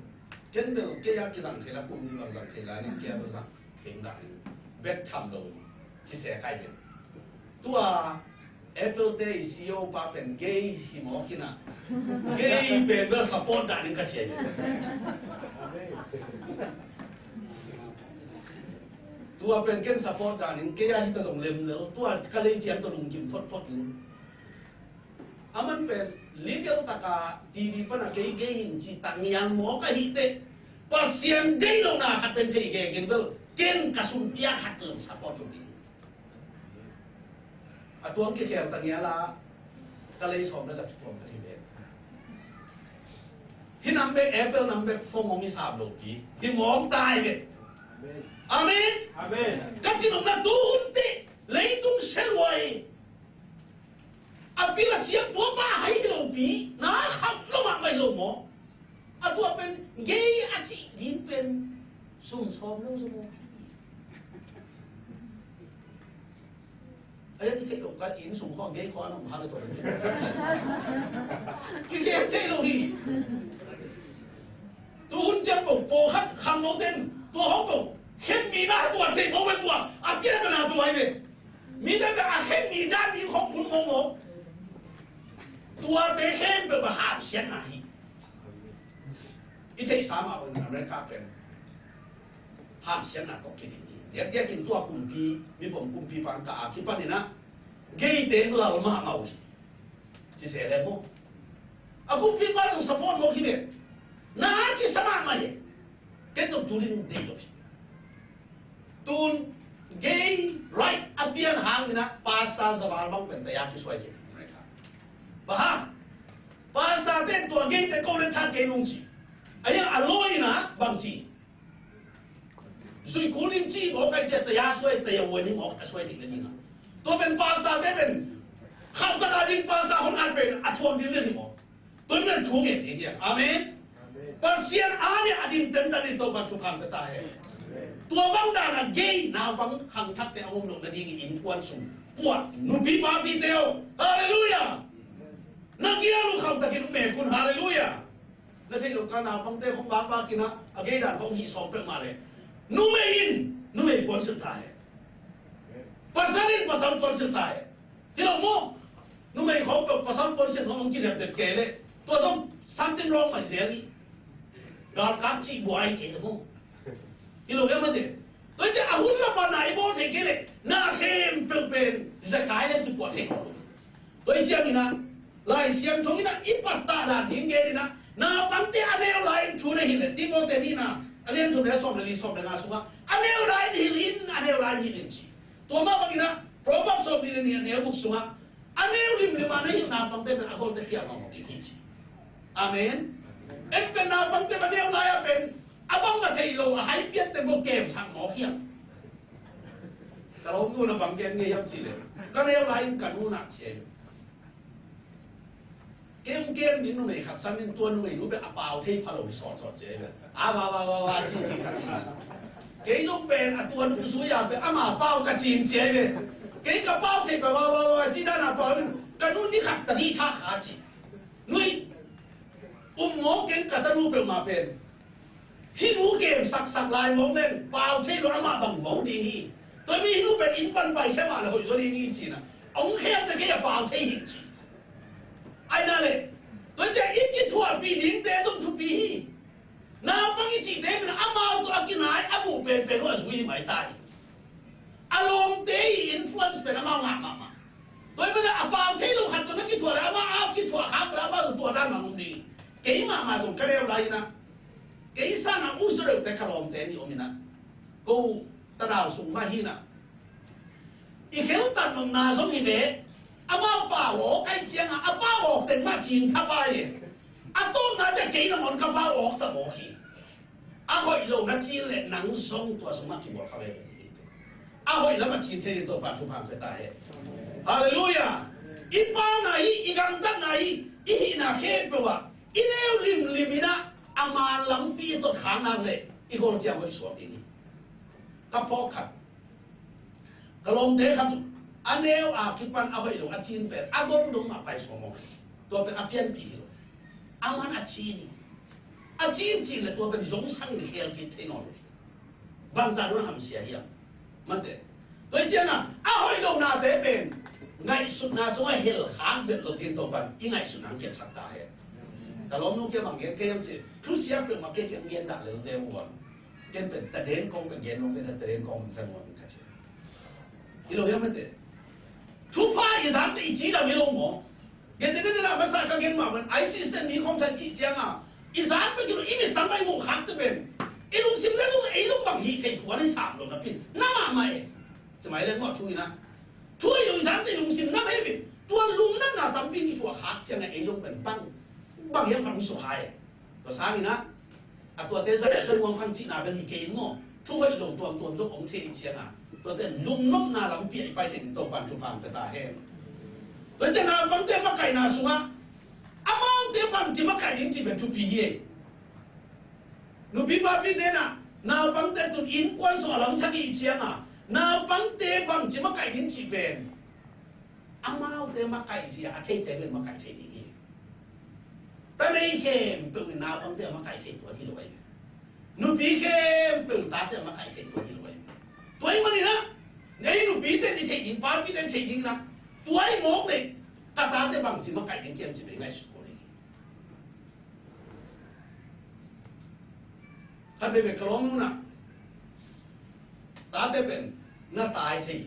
Ken bel kei a kizang thei la kum ni bang zang thei la ni kia bel zang thei dah ni. Bek tham lo ci se kai bel. Tua Apple te i C E O pa pen gay hi mawk hi na. Gay pen bel support dah ni ka cia. Tua pen ken support dah ni kei a hi ta zong lem lo. Tua ka lei cian ta lungkim phot phot ni. A man pen legal taka T V pana kei gay hi ci ta ngial maw ka hi teh. Pasian gay lo na khat pen thei gay gin bel ken ka sum pia khat lo support lo ding. A tuang kikhel ta ngial a ka lei sawm le la tuam ka thi ve. Hi nam bek Apple nam bek phone om i sap lo pi hi mawk ta hi ve. Amen. Amen. Ka ci nong na tu hun teh leitung se luai. A pil a siam tua pa hai hi lo pi na kham lo mah mai lo maw? A tua pen gay a cih ding pen sum sawm lo zo maw? A yang i theih lo ka inn sung khaw gay khaw an om hal a tua. Ki gay theih lo hi. Tu hun ciang bo pawlkhat kham lo ten tua hong bo khem mi na tua theih bo ve tua a pian na tua hi ve. Mi te bek a khen mi dan mi khong kun mong mong. Tuate khen bek a hamsiatna hi. I theihsa mah bangin America pen hamsiatna tawh kiding hi. Diakdiakin tua kumpi, mi pom kumpi pang ka a kipanin ah gay te lal mahmah uh hi. Ci se le maw? A kumpi pa zong support mawk hi ve. Na kisa mahmah hi. Ken zong tu ding deih lo hi. Tun gay right a pian hangin ah pastor zaval bang pen taya kisuai hi. Bang hang? Pastor ten tua gay te ko le than kei nung ci. A yang a law in ah bang ci. Zui kul ding ci mawk a, i ciah taya suai, taya uai ni mawk a suai ding na ding a. Tua pen pastor te pen khauh tak a ding pastor hon at pen a thuak ding na ding mawk. Tua pen thu ngen ding hiam. Amen. Pasian a nih a ding tentan in Topa thupha pia ta hen. Tua bang dan a gay naupang khangthakte a om loh nading in innkuan sung puah nupi papi teu. Halleluiah. Na gial uh khauh takin um mekun. Halleluiah. Na theih loh ka naupangte khong vak vak in ah a gay dan khong hih sawm peuhmah leh numei in numei puansilh ta hen. Pasal in pasal puansilh ta hen. Hi lo maw? Numei khong peuh pasal puansilh khong hong kilem det kei leh tua zong something wrong mah zel hi. Galkap cih buai kei maw? Hi lo hiam mate? Tua ciah a hun lapa na i bawl thei kei leh na khempeuh pen zekai le ci puah thei. Tua hi ciangin ah Lai Siangtho in ah i pattah dan ding gen in ah naupangte a neu lai in thu na hilh leh Timote nihna a lian thum le sawm le li sawm le nga sungah a neu lai in hilh in, a neu lai in hilh in ci. Tua mah bangin ah Proverbs sawm nih le nih a neu guk sungah A neu limlim a na hilh naupangte pen a golte khial mawk ding hi ci. Amen. En pen naupangte a neu lai-a pen a bangmah thei lo a hai piatte maw kemsak mawk hiam? Ka lawmnu na bang gen ngei hiam cih leh ka neu lai-in ka nu na ci ei. Kei hong kem ding numei khat sam in tua numei nu pen a pau thei pha lo hi sawtsawt ci ei ve. A va va va va ci ci kha ci. Kei zong pen a tua nungzui a pen ama pau ka cin ci ei ve. Kei ka pau thei pha va va va ci dan a pau in ka nu ni khat ka dih thak kha ci. Nui um maw keng ka tanu peuhmah pen. Hih nu kemsaksak lai mawk nen pau thei lo amah bang mawk ding hi. Tua mi hih nu pen inn pan paikhia mah le hoih zaw ding hi ci-in a hong khemte kei a pau thei hi ci. Ahi na le tua ciang i kithuahpih dingte zong thupi hi. Naupang i cihte pen amau tawh a kinai a muh penpen uh a zui hi mai ta hi. A lawmte i influence pen amau ngah mahmah. Tua hi pen a pau thei lo khat tawh na kithuah le amah a kithuah khak le amah zong tua dan mah om ding. Kei mahmah zong ka neu lai-in a kei sangin a Israel-te ka lawmte nih om in a ko tanau sung mah hi in a i kheltat nopna zong hi ve. Amau pau awk ahih ciangin a pau awk teng mah cin thapai e. A tawpna ciang kei nangawn ka pau awk ta mawk hi. A hoih lo na cin leh nang zong tua sungah kibawl kha veve ding hi. A hoih lam a cin thei ding Topa thupha pia ta hen. Halleluiah. I pauna hi, i gamtatna hi, i hihna khempeuh ah i neu limlim in a a man lampi i tot khak nak leh i gawl ciang hoih suak ding hi. Ka phawk khat ka lawmte khat uh a neu a kipan a hoih lo a cin pen a dongdong mah paisuak mawk hi. Tua pen a pianpih hi lo. A man a cin hi. A cin cin le tua pen zong sang in khel kik thei nawn lo hi. Bangzah dong hamsia hiam? Mate. Tua hi ciangin a hoih lonate pen ngaihsutna sungah hel khak vet lo ding Topan i ngaihsutna hong kepsak ta hen. Ka lawmnu kia bang gen kei hiam cih thusia peuhmah kei kiang gen dah lel ve uh a. Ken pen taden kong pen gen nong pen taden kong pen zang nong pen ka ci. Hi lo hiam mate. Thupha i zante i cidam hi lo maw? Gen te gen na masa ka gen mah pen ISIS te mi khong sa cih ciang a i zan pen kilo i mit tang pai mu khak te pen i lungsim le lung ei lung bang hi thei khuan i sam lo na pin na mahmah e. Ci mai le maw thu i na thu i lo i zante i lungsim na mai pin tua lungdamna tampi i thuak khak ciang a ei lung pen bang bang hiam bang sukha e. Tua sangin ah a tuate zat a zanuam khan cihna bel hi kei in maw? Thu hoih lo tuamtuam zong om thei ciangin tuate lungnopna lampi ah i pai thei ding Topan thupha pia ta hen. Tua ciang naupangte makaihna sungah amaute bangci makaih ding cih bel thupi hi. Nupi papite na naupangte tun innkuan sung a lam thak i ciangin naupangte bangci makaih ding cih pen amaute makaih zia a theite bel makaih thei ding hi. Ta nei khempeuh in naupangte a makaih thei tuan hi lo ahi. Nupi khempeuh in tate a makaih thei tuan hi lo ahi. Tua ahih manin ah nei nupite in i theih ding, papite in theih ding in ah tua ahih mawk leh ka tate bangci makaih ding kiam ci bei ngaihsut kul hi. Khat veivei ka lawmnu na tate pen na tai thei.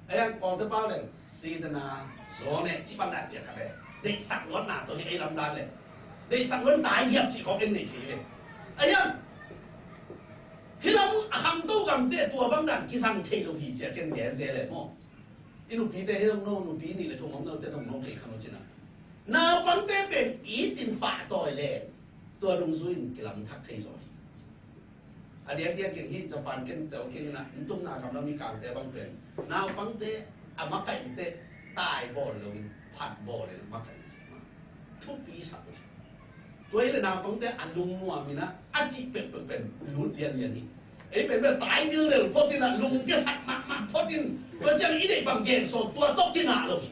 Ahi hang Kawlte pau leng sitana zawne cih bang dan piak khat ve. Deihsak luatna tawh hi ei lam dan le deihsak luat tai hiam cih khawng en nei thei ve. Ahi hang hih lam a khangto gamte tua bang dan kizang thei lo hi ci a ken gen zel le maw? I nupite hi dong no, nupi nih le thum om note dong no kei kha no cina. Naupangte pen itin pahtawi le tua dungzui in kilamthak thei zaw hi. A diakdiak in hi Japan ken tel keng ina ntumna kamlam i kangte bang pen naupangte a makaihte tai bawl loin phat bawl in a makaih thupi sak uh hi. Tua hi le naupangte a lungnuam ina a cih pekpek pen lut lianlian hi. Ei pen bel tai dildel phot ina lungkiasak mahmah phot in tua ciang i deih bang gen sawn tua tawh kingah lo hi.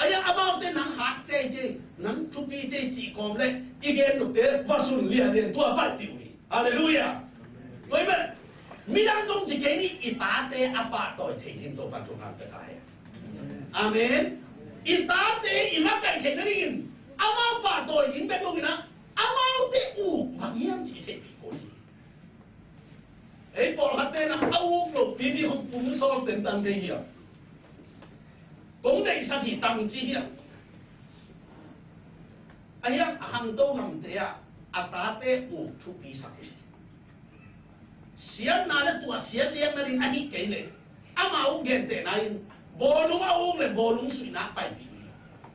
Ahi a amaute nang hat cei cei nang thupi cei cih kawm le i gen nukte va sun lianlian tua pai pih uh hi. Halleluiah. Tua hi pen midang zong ci kei ni i tate a pahtawi thei ding Topan thupha pia ta hen. Amen. I tate i makaih theih nadingin amau pahtawi ding bek lo ina amaute uk bang hiam cih theihpih kul hi. Ei pawlkhatte na a uk loh pipi hong pum sawl tentan thei hiam? Kong deihsak hi tang ci hiam? Ahi hang a hangto gamte ah a tate uk thupi sak uh hi. Siatna le tua siat liakna ding ahi kei leh amau gentehna in Bawlung a uk le bawlung suihna paipih.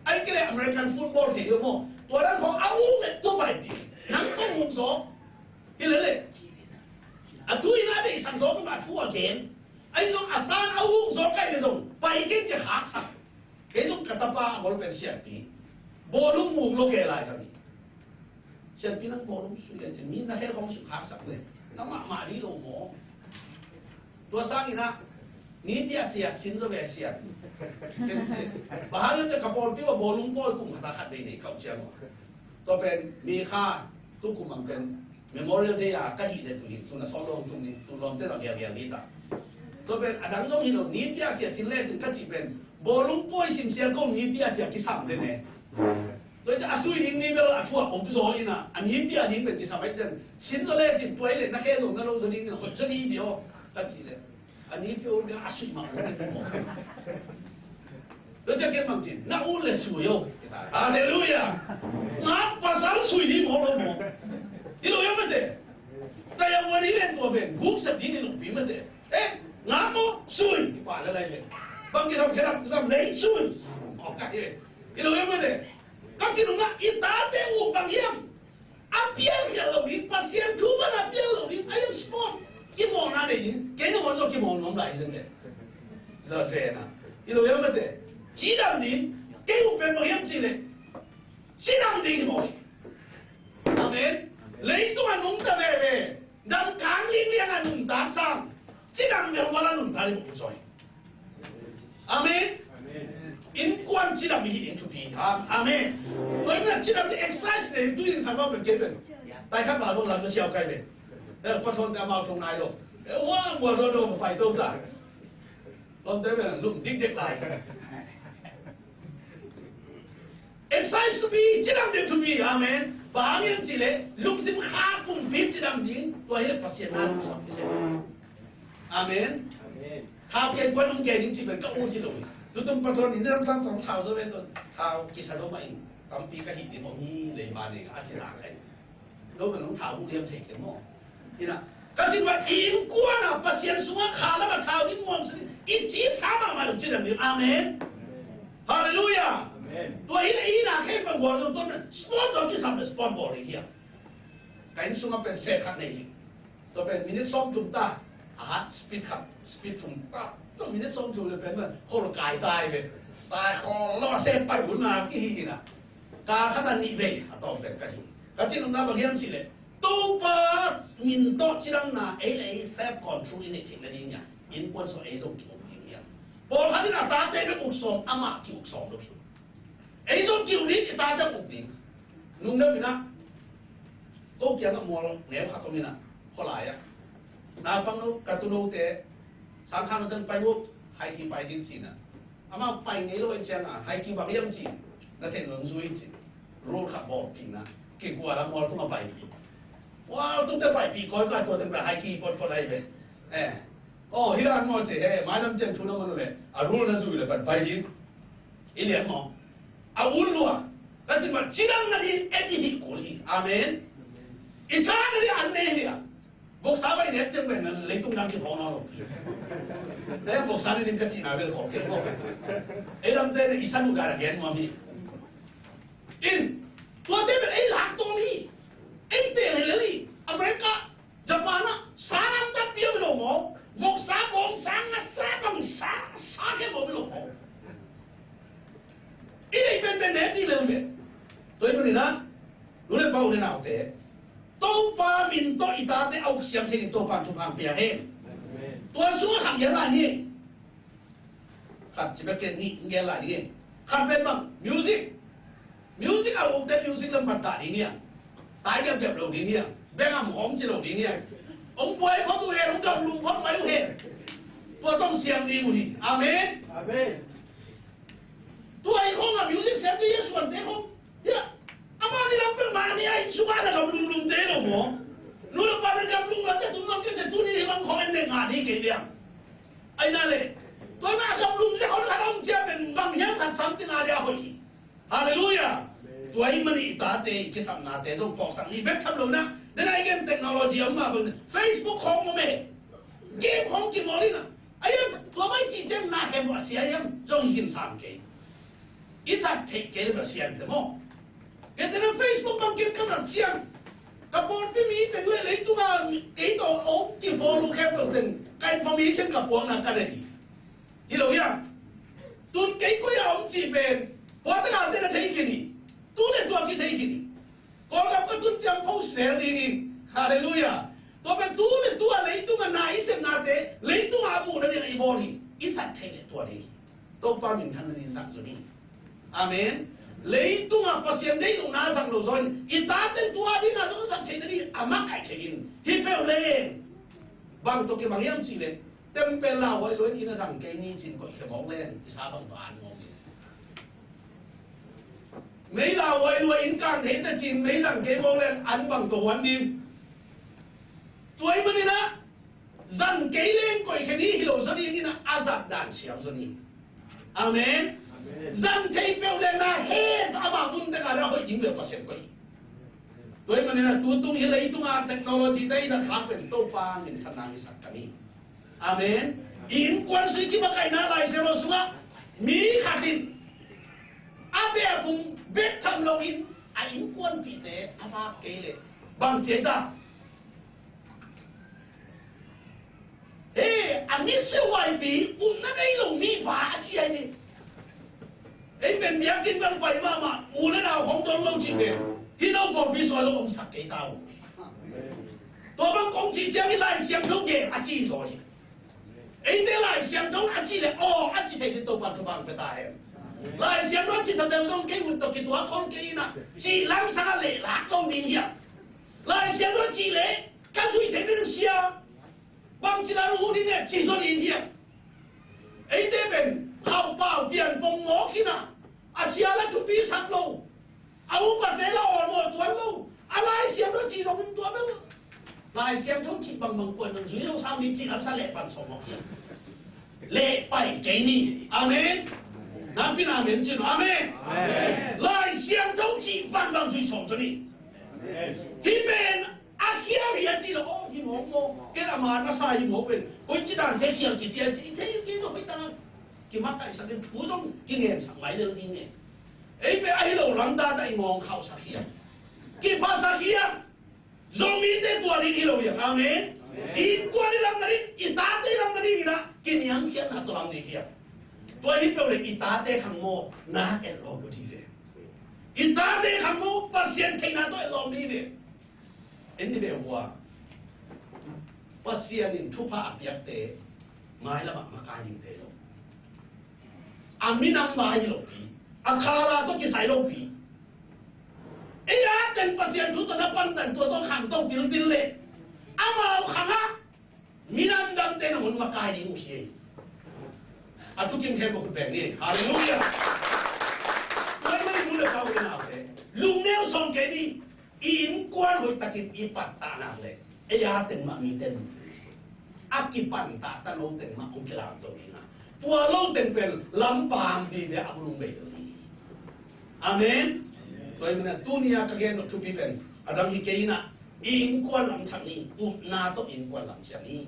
Ai kei le American football thei deuh maw? Tua dan khawng a uk le tua paipih. Nang kong uk zaw. Hi le le. A thu in a deihsak zaw tua a thu a gen. Ai zong a tan a uk zaw kai le zong pai ken ci haksak. Kei zong ka tapa a gol pen siatpi. Bawlung uk lo kei lai zang hi. Siatpi nang bawlung sui le cin, mi na khe kong sui khaksak le. Na mahmah dih lo maw? Tua sangin ah, nipi a sia, sin zaw ve sia. Bang hang hiam cih leh ka pawlpi uh a bawlung pawi kum khat a khat vei nei kau ciang uh. Tua pen, mi kha, tu kum ang pen, Memorial Day a ka hih le tu hi, tu na sawt lawng tung ni, tu lawmte zang gialgial ni ta. Tua pen, a dang zong hi lo, nipi a sia, sin le cin ka cih pen, bawlung pawi sim sia kong nipi a sia kisam le ne. Tua hi ciang a sui ding ni bel a thu a om zaw in a, a nipi a ding bel kisam hi ciang, sin zaw le cin tua hi le na khe zaw na lo zaw ding in a hoih zaw ding hi pi aw, ka cih le. A nipi a ul bel a sui mah ul ding maw. Tua hi ciang ken bang cin, na ul le sui aw. Halleluiah. Ngak pasal sui ding maw lo maw. Hi lo hiam mate. Tua hi a ua ni len tua pen, guk sep ding hi lo pi mate. Eh, ngak maw, sui. Hi pa le lai le. Bang kisam, khe dap kisam le, sui. Maw ka hi le. Hi lo hiam mate. Ka cih nung ah i tate uh bang hiam? A pial khial lo ding, Pasian thu pan a pial lo ding, a hiam sport. Kimawlna nei ding, kei na mawlna zaw kimawl nuam lai zen le. Zaw zen a. Hi lo hiam mate. Cidam ding, kei uh pen bang hiam cih leh. Cidam ding hi maw. Amen. Leitung a nungta veve. Dam kang liangliang a nungta sang. Cidam veve vala nungta ding uh zaw hi. Amen. Innkuan cidam hi ding thupi. Amen. Tua hi na cidam te exercise nei tu ding sang pen kei pen. Tai khat val bang lam na siau kai pen. Eh, patron te amau thong nai lo. Eh, wa, wa, ro, ro, pai to ta. Lom te pen lum dik dek lai. Exercise thupi, cidam ding thupi. Amen. Bang hang hiam cih leh lungsim kha pumpi cidam ding. Tua hi leh Pasian na lungsim. Amen. Amen. Thau kei kuan hong kei ding cih pen ka ut hi lo hi. Tutung patron in lam sang tawm thau zaw ve tawh thau kisa zaw mah in tampi ka hih ding maw hi lei ma ning a ci ta kai. Lo pen hong thau hong liam thei kei maw. Ina ka cin va innkuan a Pasian sungah kha lam a thau ding muang sin i ci sa mahmah lo ci dam ding. Amen. Halleluiah. Amen. Tua hi le i na khe pen gual lo tuan sport tawh kisam le sport bawl hi hiam. Ka inn sungah pen se khat nei hi. Tua pen minute sawm thum ta. A hat speed khat, speed thum ta. Tua minute sawm thum le pen man khol kai tai ve. Tai khol lo se pai hun na ki hi na. Ka khat a nih ve a tawm pen ka hi. Ka cih nopna bang hiam cih leh Topa min tawh cidamna ei le ei self control i neih theihna ding hi a. Innkuan sungah ei zong ki-uk ding hi a. Pawlkhat in a tate bek uk sawm, amah ki-uk sawm lo hi. Ei zong ki-uk ding, i tate uk ding. Nung deuh in ah, ko kiangah mual neu khat om in ah, khualai ah. Naupangno, ka tuunote, sangkhangno teng pai uh, haiki pai ding ci-in ah. Amau pai ngei lo ahih ciangin, haiki bang hiam ci, na theih nung zui ci. Rule khat bawlpih in ah, kigual a mual tungah paipih. Mual tungte paipih kawikawi tua teng pen haiki potpot ahi ve. Eh. Aw, hi dan maw ci, he, mailam ciang thu na man uh leh, a rule na zui leh pan pai ding. I lian maw? A ut lua. Ka ci mah, cidam nading en i hih kul hi. Amen. I tha nading an nei hi a. Voksa bai nek ciang pen leitung dang kiphawk nawn lo. Eh, voksa nading ka cihna bel khawk kei maw. Ei lamte na i san uh dan a gen nuam hi. In, tuate bel ei lak tawm hi. Ei teel hi lel hi. America, Japan ah, sa lam tampi om hi lo maw. Voksa bawm sa, ngasa bang sa, sa khempeuh om hi lo maw. I deih penpen ne ti lel ve. Tua ahih manin ah, nu le pa u le naute, Topa min tawh i tate a uk siam thei ding Topa'n thupha hong pia hen. Amen. Tua sungah khat gen lai ni. Khat ci bek ken nih hong gen lai ni. Khat pen bang, music. Music a ukte music lam pan ta ding hi a. Tai kepkep lo ding hi a. Bek am hawm ci lo ding hi a. Hong buai phot uh hen, hong gamlum phot mai uh hen. Tua tawh siam ding uh hi. Amen. Amen. Tua i khong a music siam ding hi a, suante khong. Hi a. Amah ni lam pek mah ni a, inn sungah na gamlumlumte lo maw. Nu le pa na gamlum lamte tum lam kei te tuni hi bang khong en ne ngah ding kei liang. Ai na le. Tua na gamlum zia khong khat om cia pen bang hiam khat sam ti na dia hoih hi. Halleluiah. Tua ahih manin i tate i kisapnate zong phawksak ni bek tham lo in ah. Den a i gen technology a om mah bang in ah. Facebook khawng om e. Game khawng kimawl in ah. Ahi hang tua bang i cih ciang na khem uh a sia hiam zong hi khin sam kei. I zat theih kei le bel a sia hi te maw. Kei te na Facebook bang kei ka zat ciang ka pawlpi mi teng le leitung a kei tawh om kipawl uh khempeuh teng ka information ka puakna ka nei hi. Hi lo hiam? Tun kei koi a om cih pen kua tak a te na thei khin hi. Tu le tua kithei khin hi. Kawlgam ka tun ciang post lel ding hi. Halleluiah. Tua pen tu le tua leitung a na i sepnate leitung a a muhna ding a i bawl hi. I zat theih le tua ding hi. Topa minthanna ding zang zaw ni. Amen. Leitung a Pasian deih lohna zang lo zaw in i tate tua ding a tawh zat theihna ding a makaih theih in. Hi peuh leng bang tawh kibang hiam cih leh temple lauhuai lua in inn a zang kei ni cin koih khia mawk leng i sa bang tawh an mawk in. Mei lauhuai lua in kan thei ta cin mei zang kei mawk leng an bang tawh huan ding. Tua ahih manin ah zang kei leng koih khia ni hi lo zaw ding in ah a zat dan siam zaw ni. Amen. Amen. Zang thei peuh leng na het ama mun tek a na hoih ding bel Pasian koih hi. Tua ahih manin ah tutung hi leitung a technology te i zat khak pen Topa minthanna hi sak ta ni. Amen. I innkuan sui kimakaihna Lai Siangtho sungah mi khat in a beh a phung bek tham loin a innkuanpihte a vak kei leh bang ci ai ta? He, a misiuhuaipi upna nei lo mipa a ci ai ni. Ei pen biakinn bang pai mahmah u le nau hong don lo cih pen hih no pawlpi sung a zong omsak kei ta uh. Tua bang kong cih ciang hi Lai Siangtho gen a ci zaw hi. Eite Lai Siangtho a cih leh aw a ci thei ding Topa'n thupha hong pia ta hen. Lai Siangtho a cih ta bel zong kei ut tawh kituak khol kei in ah cih lamsang a lehlak lo ding hiam? Lai Siangtho a cih leh ka zuih theih ding sia bangci dan uh ding hiam cih zaw ding hiam? Eite pen hauh pau pian pong mawk hi in ah a sia la thupi sak lo. A upate la awlmawh tuan lo. A Lai Siangtho cih zong in tua bel Lai Siangtho cih bangbang kuan zong zui zong sa mi cih lam sa leh pan sawm mawk hiam? Leh pai kei ni. Amen. Napi na amen cin. Amen. Amen. Lai Siangtho cih bangbang zui sawm zaw ni. Amen. Hih pen a khial hi a ci lo aw hi mawk maw? Ken a man a sa hi mawk pen hoih ci dan te khial kici a ci i thei kei lo hoih tang a kimakaihsak in thu zong kingensak lai lel ding e. Ei pen ahi lo lamdang ta i ngawng khauhsak hiam? Kiphasak hiam? Zomite tua ding hi lo hiam? Amen. Amen. I innkuan i lam nading i tate i lam nading in ah kiniamkhiatna tawh lam ding hiam? Tua hi peuh le i tate khang maw na et lawm lo ding ve. I tate khang maw Pasian theihna tawh et lawm ding ve. En ni ve hua. Pasian in thupha a piakte mailam ah makai dingte lo. A minam vai hi lopi a khala tawh kisai lopi. Ei a teng Pasian thu tawh na pantan tua tawh khangto tiltil le amau khangah minam damte na mun makai ding uh hi. A thukim khem a khut beng ni. Halleluiah. Tua ahih manin nu le pa u le naute lungneu sawm kei ni. I innkuan hoihtakin i pattah nak leh ei a teng mah mite nung a kipan tahta no teng mah hong kilamto ding a tua lo teng pen lampang dide a hunung bei lo ding hi. Amen. Tua hi mana tuni a ka gen nop thupi pen a dang hi kei ina i innkuan lam thak ni upna tawh innkuan lam ciam ni.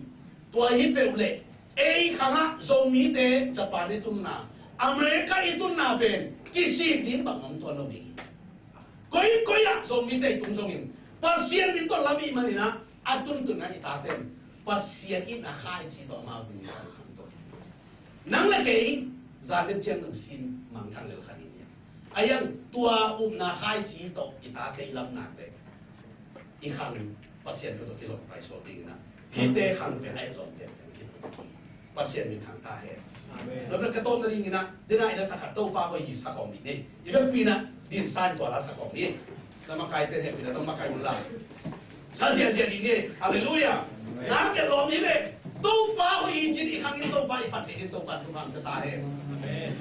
Tua hi peuh leh ei khangah Zomite Japan i tunna America i tunna pen kisik ding bang om tuan lo ding hi. Koikoi ah Zomite i tung zongin Pasian min tawh lam ih maninah a tuntunna i taten Pasian in a khaici tawh amau hun khang tawh nang le kei zan dep ciang zong sin mangthang lel kha ding hi. A yang tua upna khaici tawh i tate i lamnate i khang Pasian tawh kizom paisuak dinginah hihte khang pen a et lawmte pen kin Pasian min thang ta hen. Amen. Tua ka tawm na ding inah dena i la sakhat Topa hoih hi sakhawm dih ni. I vekpi inah din sa in tua la sakhawm ni. Na makai ten hehpina tawh makai un la sa ziahziah dih ni. Halleluiah. Amen. Na ke lawm hi ve. Topa hoih hi cin i khang in Topa i phat theih in Topa thupha ta hen. Amen.